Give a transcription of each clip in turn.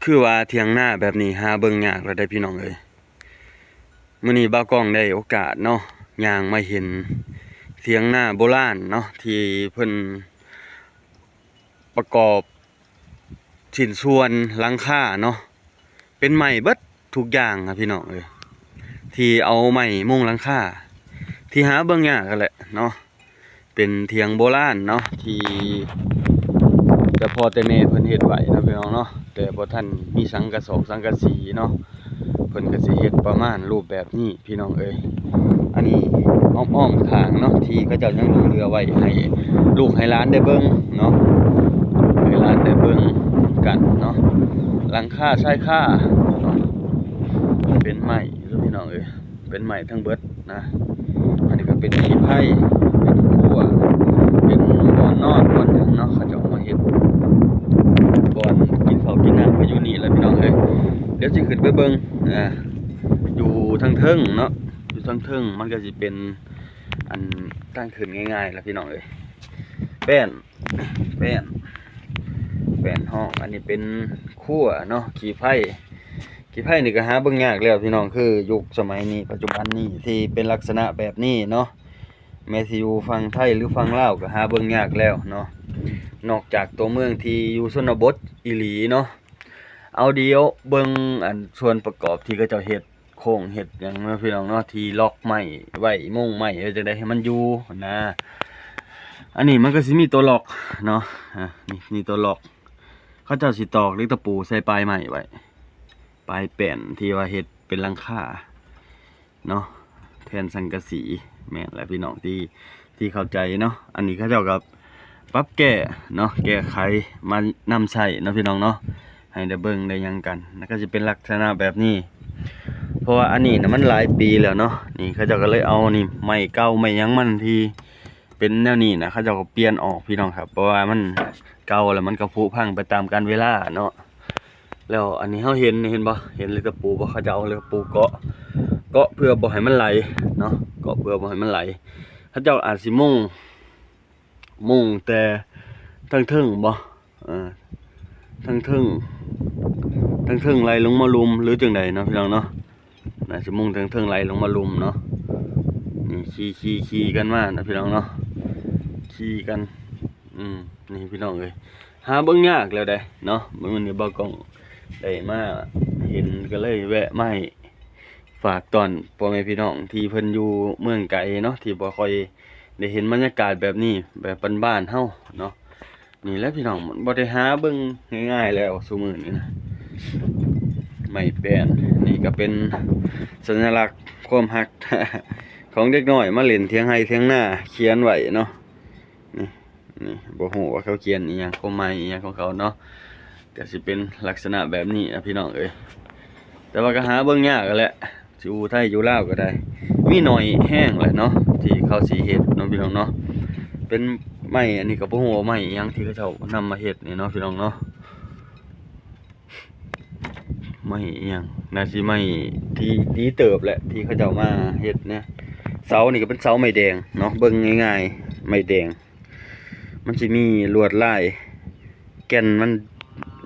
ຄືວ່າຖຽງນາແບບນີ້ຫາເບິ່ງຍາກແລ້ວເດ້ພີ່ນ້ອງເອີຍ. ມື້ນີ້ບ່າວກ້ອງໄດ້ໂອກາດເນາະ ຍ່າງມາເຫັນຖຽງນາໂບລານເນາະ ທີ່ເພິ່ນປະກອບຊິ້ນສ່ວນຫຼັງຄາເນາະ ເປັນໄມ້ເບິດທຸກຢ່າງນະພີ່ນ້ອງເອີຍ ທີ່ເອົາໄມ້ມຸງຫຼັງຄາ ທີ່ຫາເບິ່ງຍາກຫັ້ນແຫຼະເນາະ. ເປັນຖຽງໂບລານເນາະ ທີ່ແຕ່ພໍ່ແຕ່ແມ່ເພິ່ນເຮັດໄວ້ເນາະພີ່ນ້ອງເນາະ ແຕ່ບໍ່ທັນມີສັງກະສອບສັງກະສີເນາະ ເພິ່ນກໍຊິເຮັດປະມານຮູບແບບນີ້ພີ່ນ້ອງເອີຍ. ອັນນີ້ອ້ອມໆຂ້າງເນາະ ທີ່ເຂົາເຈົ້າຍັງຫຼົງເຫຼືອໄວ້ໃຫ້ລູກໃຫ້ຫຼານໄດ້ເບິ່ງເນາະ ໃຫ້ຫຼານໄດ້ເບິ່ງນຳກັນເນາະ. ຫຼັງຄາຊາຍຄາເນາະ ເປັນໄມ້ເດີພີ່ນ້ອງເອີຍ ເປັນໄມ້ທັງເບິດນະ. ອັນນີ້ກໍເປັນຂີ້ໄພ ເປັນຄົວ ເປັນບ່ອນນອນ ບ່ອນຫຍັງເນາະ ເຂົາເຈົ້າເອົາມາເຮັດບ່ອນກິນເຂົ້າກິນນ້ຳກໍຢູ່ນີ້ແຫຼະພີ່ນ້ອງເອີຍ. ດຽວຊິຂຶ້ນໄປເບິ່ງ ອ່າ ຢູ່ທາງເທິງເນາະ ຢູ່ທາງເທິງມັນກໍຊິເປັນອັນທາງຂຶ້ນງ່າຍໆລະພີ່ນ້ອງເອີຍ. ແປ້ນ ແປ້ນ ແປ້ນຫ້ອງ ອັນນີ້ເປັນຄົວເນາະ ຂີ້ໄພ ຂີ້ໄພນີ້ກໍຫາເບິ່ງຍາກແລ້ວພີ່ນ້ອງ ຄືຍຸກສະໄໝນີ້ ປັດຈຸບັນນີ້ທີ່ເປັນລັກສະນະແບບນີ້ເນາະ ແມ້ຊິຢູ່ຝັ່ງໄທ ຫຼື ຝັ່ງລາວກໍຫາເບິ່ງຍາກແລ້ວເນາະ ນອກຈາກຕົວເມືອງທີ່ຢູ່ຊົນນະບົດອີ່ຫຼີເນາະ. ເອົາ ດຽວເບິ່ງອັນສ່ວນປະກອບທີ່ເຂົາເຈົ້າເຮັດໂຄງເຮັດຫຍັງເນາະພີ່ນ້ອງເນາະ ທີ່ລັອກໄມ້ໄວ້ ມຸງໄມ້ໄວ້ຈັ່ງໃດໃຫ້ມັນຢູ່ຫັ້ນນະ. ອັນນີ້ມັນກໍຊິມີຕົວລັອກເນາະ ອ່າ ນີ້ ນີ້ຕົວລັອກ ເຂົາເຈົ້າຊິຕອກເຫຼັກຕະປູໃສ່ປາຍໄມ້ໄວ້ ປາຍແປ້ນທີ່ວ່າເຮັດເປັນຫຼັງຄາເນາະ ແທນສັງກະສີ. ແມ່ນແຫຼະພີ່ນ້ອງ ທີ່ ທີ່ເຂົ້າໃຈເນາະ. ອັນນີ້ເຂົາເຈົ້າກໍປັບແກ້ເນາະ ແກ້ໄຂມານຳໃຊ້ເນາະພີ່ນ້ອງເນາະ ໃຫ້ໄດ້ເບິ່ງໄດ້ຫຍັງກັນ ແລ້ວກໍຊິເປັນລັກສະນະແບບນີ້ ເພາະວ່າອັນນີ້ນະມັນຫຼາຍປີແລ້ວເນາະ. ນີ້ເຂົາເຈົ້າກໍເລີຍເອົານີ້ໄມ້ເກົ່າໄມ້ຫຍັງມັນທີ່ ເປັນແນວນີ້ນະ ເຂົາເຈົ້າກໍປ່ຽນອອກພີ່ນ້ອງຄັບ ເພາະວ່າມັນເກົ່າແລ້ວ ມັນກໍຜຸພັງໄປຕາມການເວລາເນາະ. ແລ້ວອັນນີ້ເຮົາເຫັນ ເຫັນບໍ່ ເຫັນເຫຼັກຕະປູບໍ່ ເຂົາເຈົ້າເອົາເຫຼັກຕະປູເກາະ ເກາະເພື່ອບໍ່ໃຫ້ມັນໄຫຼເນາະ ເກາະເພື່ອບໍ່ໃຫ້ມັນໄຫຼ. ເຂົາເຈົ້າອາດຊິມຸງ ມຸງແຕ່ທາງເທິງບໍ່ ເອີ ທາງເທິງ ທາງເທິງໄຫຼລົງມາລຸ່ມ ຫຼື ຈັ່ງໃດເນາະພີ່ນ້ອງເນາະ. ໜ້າຊິມຸງເທິງໆໄຫຼລົງມາລຸ່ມເນາະ. ນີ້ຂີ່ ຂີ່ ຂີ່ກັນມານະພີ່ນ້ອງເນາະ ຂີ່ກັນ ອືມ ນີ້ພີ່ນ້ອງເອີຍ ຫາເບິ່ງຍາກແລ້ວເດ້ເນາະ. ມື້ນີ້ບ່າວກ້ອງໄດ້ມາເຫັນ ກໍເລີຍແວະມາໃຫ້ຝາກຕ້ອນພໍ່ແມ່ພີ່ນ້ອງທີ່ເພິ່ນຢູ່ເມືອງໄກເນາະ ທີ່ບໍ່ຄ່ອຍໄດ້ເຫັນບັນຍາກາດແບບນີ້ ແບບບ້ານໆເຮົາເນາະ. ນີ້ແຫຼະພີ່ນ້ອງ ມັນບໍ່ໄດ້ຫາເບິ່ງງ່າຍໆແລ້ວຊຸມື້ນີ້ນະ ໄມ້ແປ້ນ. ນີ້ກໍເປັນສັນຍະລັກຄວາມຮັກຂອງເດັກນ້ອຍມາຫຼິ້ນຖຽງໄຮ່ຖຽງນາ ຂຽນໄວ້ເນາະ. ນີ້ ນີ້ ບໍ່ຮູ້ວ່າເຂົາຂຽນອີ່ຫຍັງ ຄວາມໝາຍອີ່ຫຍັງຂອງເຂົາເນາະ. ກໍຊິເປັນລັກສະນະແບບນີ້ນະພີ່ນ້ອງເອີຍ ແຕ່ວ່າກໍຫາເບິ່ງຍາກຫັ້ນແຫຼະ. ຢູ່ໄທຢູ່ລາວກໍໄດ້ ມີໜ້ອຍແຮງແຫຼະເນາະ ທີ່ເຂົາຊິເຮັດເນາະພີ່ນ້ອງເນາະ. ເປັນໄມ້ ອັນນີ້ກໍບໍ່ຮູ້ວ່າໄມ້ອີ່ຫຍັງທີ່ເຂົາເຈົ້ານຳມາເຮັດນີ້ເນາະພີ່ນ້ອງເນາະ. ໄມ້ອີ່ຫຍັງ ໜ້າຊິໄມ້ທີ່ດີເຕີບແຫຼະ ທີ່ເຂົາເຈົ້າມາເຮັດນະ. ເສົານີ້ກໍເປັນເສົາໄມ້ແດງເນາະ ເບິ່ງງ່າຍໆ ໄມ້ແດງ. ມັນຊິມີລວດລາຍ ແກ່ນມັນ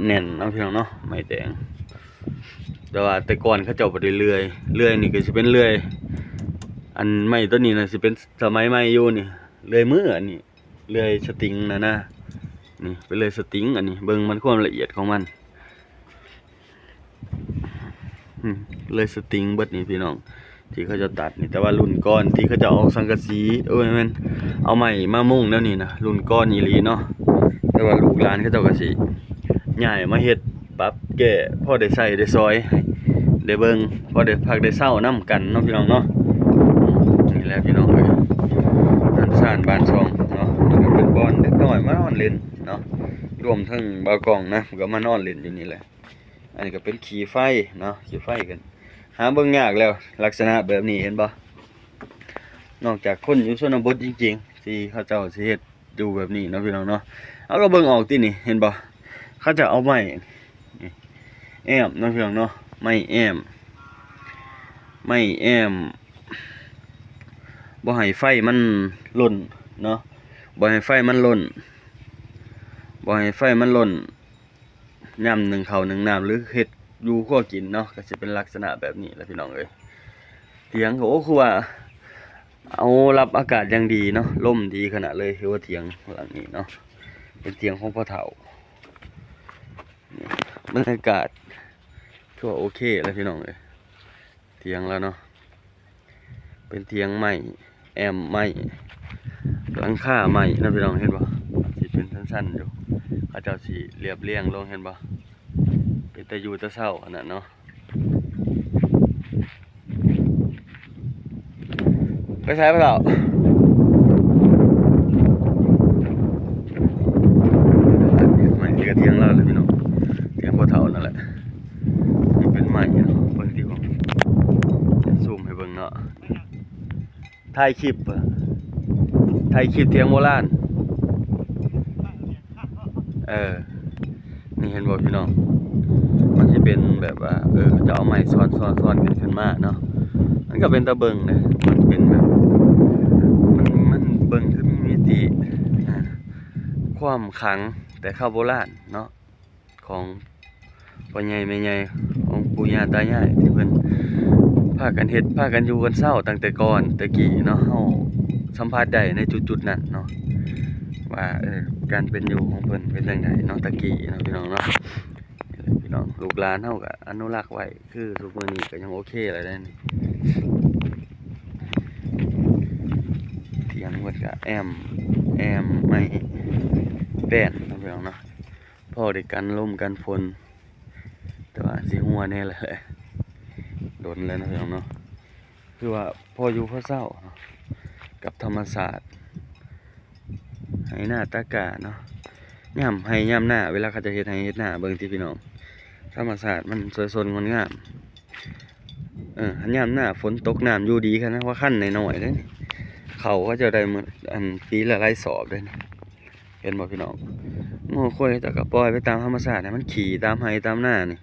ແໜ້ນເນາະພີ່ນ້ອງເນາະ ໄມ້ແດງ. ແຕ່ວ່າແຕ່ກ່ອນເຂົາເຈົ້າບໍ່ໄດ້ເລື່ອຍ ເລື່ອຍນີ້ກໍຊິເປັນເລື່ອຍ ອັນໄມ້ຕົວນີ້ນະ ຊິເປັນສະໄໝໃໝ່ຢູ່ນີ້ ເລື່ອຍມື ອັນນີ້ເລື່ອຍສະຕິງນະນະ. ນີ້ເປັນເລື່ອຍສະຕິງ ອັນນີ້ເບິ່ງມັນຄວາມລະອຽດຂອງມັນ. ອືມ ເລີຍສະຕິງເບິດນີ້ພີ່ນ້ອງ ທີ່ເຂົາເຈົ້າຕັດນີ້. ແຕ່ວ່າລຸ້ນກ່ອນທີ່ເຂົາເຈົ້າເອົາສັງກະສີ ໂອ້ຍ ແມ່ນ ເອົາໄມ້ມາມຸງແນວນີ້ນະ ລຸ້ນກ່ອນອີ່ຫຼີເນາະ. ແຕ່ວ່າລູກຫຼານເຂົາເຈົ້າກໍຊິຍ້າຍມາເຮັດປັບແກ້ ພໍໄດ້ໃຊ້ໄດ້ສອຍ ໃຫ້ໄດ້ເບິ່ງ ພໍໄດ້ພັກໄດ້ເຊົານຳກັນເນາະ ພີ່ນ້ອງເນາະ. ນີ້ແຫຼະພີ່ນ້ອງເອີຍ ເຮືອນຊານບ້ານຊ່ອງເນາະ ນີ້ກໍເປັນບ່ອນເດັກນ້ອຍມານອນຫຼິ້ນເນາະ ລວມທັງບ່າວກ້ອງນະ ກໍມານອນຫຼິ້ນຢູ່ນີ້ແຫຼະ. ອັນນີ້ກໍເປັນຂີ້ໄຟເນາະ ຂີ້ໄຟກັນ ຫາເບິ່ງຍາກແລ້ວ ລັກສະນະແບບນີ້ ເຫັນບໍ່? ນອກຈາກຄົນຢູ່ຊົນນະບົດຈິງໆ ທີ່ເຂົາເຈົ້າຊິເຮັດຢູ່ແບບນີ້ເນາະ ພີ່ນ້ອງເນາະ. ເຮົາກໍເບິ່ງອອກຕິນີ້ ເຫັນບໍ່? ເຂົາເຈົ້າເອົາໄມ້ນີ້ແອ້ມເນາະ ພີ່ນ້ອງເນາະ ໄມ້ແອ້ມ ໄມ້ແອ້ມ ບໍ່ໃຫ້ໄຟມັນລົນເນາະ ບໍ່ໃຫ້ໄຟມັນລົນ ບໍ່ໃຫ້ໄຟມັນລົນ. ຍາມໜຶ້ງເຂົ້າໜຶ້ງນ້ຳ ຫຼືເຮັດຢູ່ຄົວກິນເນາະ ກໍຊິເປັນລັກສະນະແບບນີ້ແຫຼະພີ່ນ້ອງເອີຍ. ຖຽງກໍ ໂອ້ ຄືວ່າເອົາ ຮັບອາກາດຢ່າງດີເນາະ ລົມດີຂະໜາດເລີຍ. ຄືວ່າຖຽງຫຼັງນີ້ເນາະ ເປັນຖຽງຂອງພໍ່ເຖົ້າ. ນີ້ ບັນຍາກາດຖືວ່າໂອເຄແລ້ວພີ່ນ້ອງເອີຍ. ຖຽງລາວເນາະ ເປັນຖຽງໄມ້ ແອ້ມໄມ້ ຫຼັງຄາໄມ້ເນາະພີ່ນ້ອງ. ເຫັນບໍ່ ຊິເປັນຊັ້ນໆຢູ່ ເຂົາເຈົ້າຊິລຽບລຽງລົງ ເຫັນບໍ່ ເປັນຕາຢູ່ຕາເຊົາຂະໜາດເນາະ. ໄປໃສ ພໍ່ເຖົ້າ? ມັນກໍຖຽງລາວແຫຼະພີ່ນ້ອງ ຖຽງພໍ່ເຖົ້ານັ້ນແຫຼະ. ນີ້ເປັນໄມ້ເນາະ ເບິ່ງຕິ ຊູມໃຫ້ເບິ່ງເນາະ. ຖ່າຍຄລິບ ຖ່າຍຄລິບຖຽງໂບລານ. ເອີ ນີ້ເຫັນບໍ່ພີ່ນ້ອງ ມັນຊິເປັນແບບວ່າ ເອີ ເຂົາເຈົ້າເອົາໄມ້ຊ້ອນໆໆກັນຂຶ້ນມາເນາະ. ມັນກໍເປັນຕາເບິ່ງເດ້ ມັນເປັນແບບ ມັນ ມັນເບິ່ງຄືມີມິຕິ ອາ ຄວາມຂລັງແຕ່ຄາວໂບລານເນາະ ຂອງພໍ່ໃຫຍ່ແມ່ໃຫຍ່ ຂອງປູ່ຍ່າຕາຍາຍ ທີ່ເພິ່ນພາກັນເຮັດ ພາກັນຢູ່ກັນເຊົາຕັ້ງແຕ່ກ່ອນແຕ່ກີ້ເນາະ. ເຮົາສຳຜັດໄດ້ໃນຈຸດໆນັ້ນເນາະ ວ່າ ເອີ ການເປັນຢູ່ຂອງເພິ່ນເປັນຈັ່ງໃດເນາະ ແຕ່ກີ້ເນາະ ພີ່ນ້ອງເນາະ. ພີ່ນ້ອງ ລູກຫຼານເຮົາກໍອະນຸລັກໄວ້ ຄືທຸກມື້ນີ້ກໍຍັງໂອເຄແລ້ວເດ້ນີ້. ຖຽງເພິ່ນກໍແອ້ມ ແອ້ມໄມ້ແປ້ນເນາະ ພີ່ນ້ອງເນາະ ພໍໄດ້ກັນລົມກັນຝົນ ແຕ່ວ່າຊິຮົ່ວແດ່ແຫຼະ ດົນແລ້ວເນາະ ພີ່ນ້ອງເນາະ. ຄືວ່າພໍຢູ່ພໍເຊົາເນາະ ກັບທຳມະຊາດ ໄຮ່ນາຕາກ້າເນາະ. ຍາມໄຮ່ຍາມນາ ເວລາເຂົາເຈົ້າເຮັດໄຮ່ເຮັດນາ ເບິ່ງຕິພີ່ນ້ອງ ທຳມະຊາດມັນສວຍສົດງົດງາມ. ເອີ ຍາມໜ້າຝົນຕົກ ນ້ຳຢູ່ດີຂະໜາດ ວ່າຄັນນ້ອຍໆເດ້ນີ້ ເຂົ້າເຂົາເຈົ້າໄດ້ມື້ ອັນ ປີລະຫຼາຍສອບເດ້ນີ້. ເຫັນບໍ່ພີ່ນ້ອງ? ງົວຄວາຍເຂົາເຈົ້າກໍປ່ອຍໄປຕາມທຳມະຊາດ ໃຫ້ມັນຂີ່ຕາມໄຮ່ຕາມນານີ້.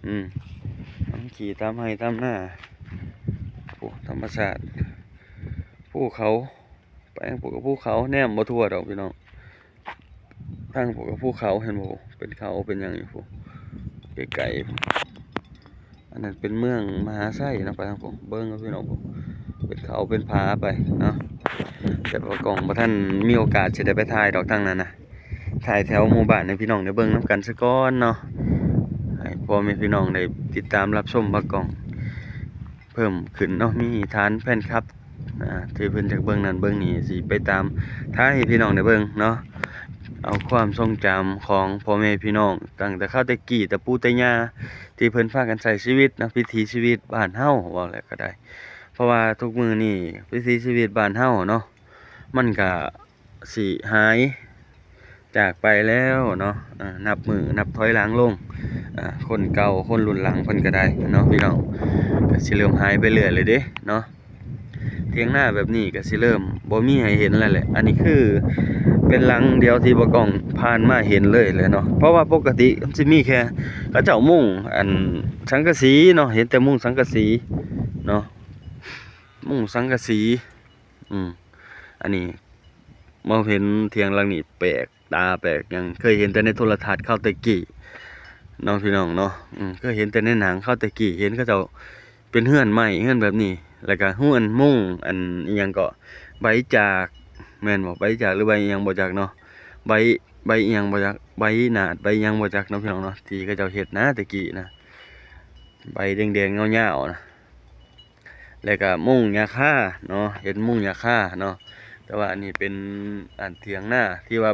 ອືມ ໃຫ້ມັນຂີ່ຕາມໄຮ່ຕາມນາ. ໂອ້ ທຳມະຊາດ ພູເຂົາ ໄປທາງພຸ້ນກໍພູເຂົາ ແນມບໍ່ທົ່ວດອກພີ່ນ້ອງ. ທາງພຸ້ນກໍພູເຂົາ ເຫັນບໍ່ ເປັນເຂົາເປັນຫຍັງຢູ່ພຸ້ນ ໄກໆ. ອັນນັ້ນເປັນເມືອງມະຫາໄຊເນາະ ໄປທາງພຸ້ນ ເບິ່ງເອົາພີ່ນ້ອງ ເປັນເຂົາເປັນຜາໄປເນາະ. ແຕ່ວ່າກ້ອງບໍ່ທັນມີໂອກາດຊິໄດ້ໄປຖ່າຍດອກທາງນັ້ນນະ ຖ່າຍແຖວໝູ່ບ້ານໃຫ້ພີ່ນ້ອງໄດ້ເບິ່ງນຳກັນຊະກ່ອນເນາະ ໃຫ້ພໍ່ແມ່ພີ່ນ້ອງໄດ້ຕິດຕາມຮັບຊົມບາກອງ ເພີ່ມຂຶ້ນເນາະ ມີຖານແຟນຄລັບ ອ່າ ທີ່ເພິ່ນຢາກເບິ່ງນັ້ນເບິ່ງນີ້ ຊິໄປຕາມຖ່າຍໃຫ້ພີ່ນ້ອງໄດ້ເບິ່ງເນາະ. ເອົາຄວາມຊົງຈຳຂອງພໍ່ແມ່ພີ່ນ້ອງ ຕັ້ງແຕ່ຄາວແຕ່ກີ້ ແຕ່ປູ່ແຕ່ຍ່າ ທີ່ເພິ່ນພາກັນໃຊ້ຊີວິດເນາະ ວິຖີຊີວິດບ້ານເຮົາ ເວົ້າແລ້ວກໍໄດ້ ເພາະວ່າທຸກມື້ນີ້ວິຖີຊີວິດບ້ານເຮົາເນາະ ມັນກະ ຊິຫາຍຈາກໄປແລ້ວເນາະ ເອີ ນັບມື້ນັບຖອຍຫຼັງລົງ ເອີ ຄົນເກົ່າຄົນລຸ້ນຫຼັງເພິ່ນກໍໄດ້ເນາະ ພີ່ນ້ອງ ກໍຊິເລີ່ມຫາຍໄປເລື້ອຍແລ້ວເດ້ເນາະ. ຖຽງນາແບບນີ້ກໍຊິເລີ່ມບໍ່ມີໃຫ້ເຫັນແລ້ວແຫຼະ. ອັນນີ້ຄືເປັນຫຼັງດຽວທີ່ບໍ່ກ້ອງຜ່ານມາເຫັນເລີຍແຫຼະເນາະ ເພາະວ່າປົກກະຕິມັນຊິມີແຄ່ເຂົາເຈົ້າມຸງ ອັນ ສັງກະສີເນາະ ເຫັນແຕ່ມຸງສັງກະສີເນາະ ມຸງສັງກະສີ. ອືມ ອັນນີ້ມາເຫັນຖຽງຫຼັງນີ້ແປກຕາແປກຫຍັງ ເຄີຍເຫັນແຕ່ໃນໂທລະທັດຄາວແຕ່ກີ້ເນາະ ພີ່ນ້ອງເນາະ. ອືມ ເຄີຍເຫັນແຕ່ໃນໜັງຄາວແຕ່ກີ້ ເຫັນເຂົາເຈົ້າເປັນເຮືອນໄມ້ເຮືອນແບບນີ້ ແລ້ວກໍເຮືອນມຸງ ອັນ ອີ່ຫຍັງເກາະ ໃບຈາກ ແມ່ນບໍ່ ໃບຈາກ ຫຼື ໃບອີ່ຫຍັງບໍ່ຈັກເນາະ ໃບ ໃບອີ່ຫຍັງບໍ່ຈັກ ໃບໜາດ ໃບຫຍັງບໍ່ຈັກເນາະ ພີ່ນ້ອງເນາະ ທີ່ເຂົາເຈົ້າເຮັດນະ ແຕ່ກີ້ນະ ໃບແດງໆຍາວໆນະ. ແລ້ວກໍມຸງຫຍ້າຄາເນາະ ເຮັດມຸງຫຍ້າຄາເນາະ. ແຕ່ວ່າອັນນີ້ເປັນ ອັນ ຖຽງນາທີ່ວ່າ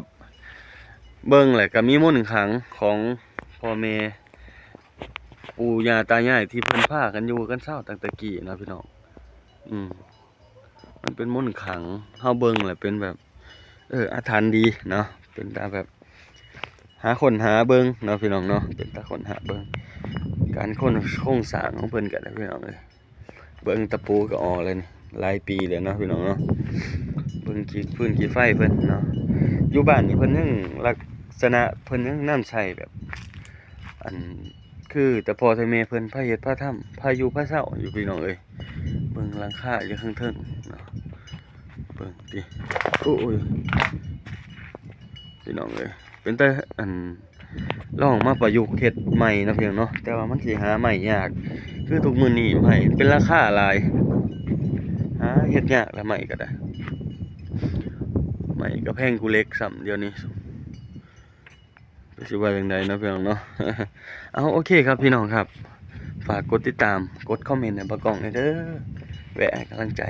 ເບິ່ງແລ້ວກໍມີມົນຂລັງຂອງພໍ່ແມ່ປູ່ຍ່າຕາຍາຍທີ່ເພິ່ນພາກັນຢູ່ກັນເຊົາຕັ້ງແຕ່ກີ້ເນາະ ພີ່ນ້ອງ. ອືມ ມັນເປັນມົນຂລັງ ເຮົາເບິ່ງແລ້ວເປັນແບບ ເອີ ອາຖັນດີເນາະ ເປັນຕາແບບ ຫາຄົ້ນຫາເບິ່ງເນາະ ພີ່ນ້ອງເນາະ ເປັນຕາຄົ້ນຫາເບິ່ງ ການໂຄງ ໂຄງສ້າງຂອງເພິ່ນກໍໄດ້ ພີ່ນ້ອງເອີຍ. ເບິ່ງຕະປູກໍອອກແລ້ວນີ້ ຫຼາຍປີແລ້ວເນາະ ພີ່ນ້ອງເນາະ. ເບິ່ງຂີ້ ພື້ນຂີ້ໄຟເພິ່ນເນາະ ຢູ່ບ້ານນີ້ເພິ່ນຍັງ ລັກສະນະເພິ່ນຍັງນຳໃຊ້ແບບ ອັນ ຄືແຕ່ພໍ່ແຕ່ແມ່ເພິ່ນພາເຮັດພາທຳ ພາຢູ່ພາເຊົາຢູ່ ພີ່ນ້ອງເອີຍ. ເບິ່ງຫຼັງຄາຢູ່ເທິງໆເນາະ ເບິ່ງຕິ ໂອ້ຍ ພີ່ນ້ອງເອີຍ ເປັນຕາ ອັນ ລອງມາປະຍຸກເຮັດໃໝ່ເນາະ ພີ່ນ້ອງເນາະ ແຕ່ວ່າມັນຊິຫາໄມ້ຍາກ ຄືທຸກມື້ນີ້ໄມ້ເປັນລາຄາຫຼາຍ ຫາເຮັດຍາກແລ້ວ ໄມ້ກໍໄດ້ ໄມ້ກໍແພງກວ່າເຫຼັກຊ້ຳ ດຽວນີ້ ກໍຊິວ່າຈັ່ງໃດເນາະ ພີ່ນ້ອງເນາະ ເອົາ ໂອເຄຄັບ ພີ່ນ້ອງຄັບ ຝາກກົດຕິດຕາມ ກົດຄອມເມັນໃຫ້ບ່າວກ້ອງແດ່ເດີ ແວະໃຫ້ກຳລັງໃຈ.